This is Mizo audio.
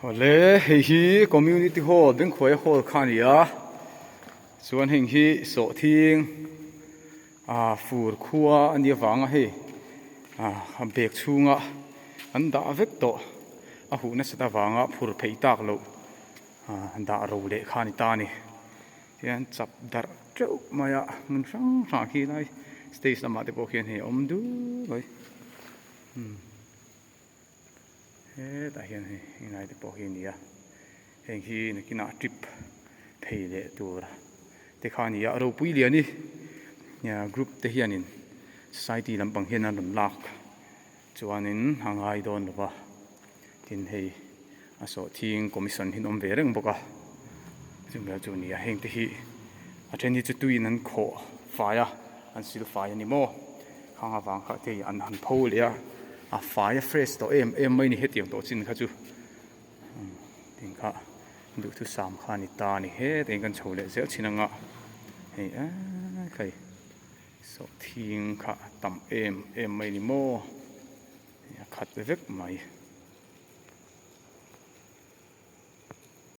Awle hei hi community hall Bengkhuaia hall kha a ni a chuan heng hi sawhthing ah fur khua a nih avanga hei ah bag chhunga an dah vek tawh a huh nasat avanga phur phei tak loh ah dah ro leh kha a ni ta a ni tihian chap darh teuh mai a hmun hrang hrangah khi lai stage lamah te pawh khian hei a awm dul mai umm. Hetah hian hei englai te pawh hi a ni a heng hi nakinah trip phei leh tur te kha a ni a ropui lian hi group te hianin society lampang hian an rawn lak chuanin a ngai dawn lo va tin hei a sawhthing commission hi an awm ve reng bawk a chumi chu a ni a heng te hi a then hi chu tuiin an khawh fai a an sil fai a ni maw. Khang avang kha te an han pho leh a, a fai a fresh tawh em em mai a ni hetiang tawh chin kha chu tin kha duhthusam kha a ni ta a ni hetiang kan chho leh zel thin anga hei eee khai sawhthing kha a tam em em mai a ni maw a khat vek mai.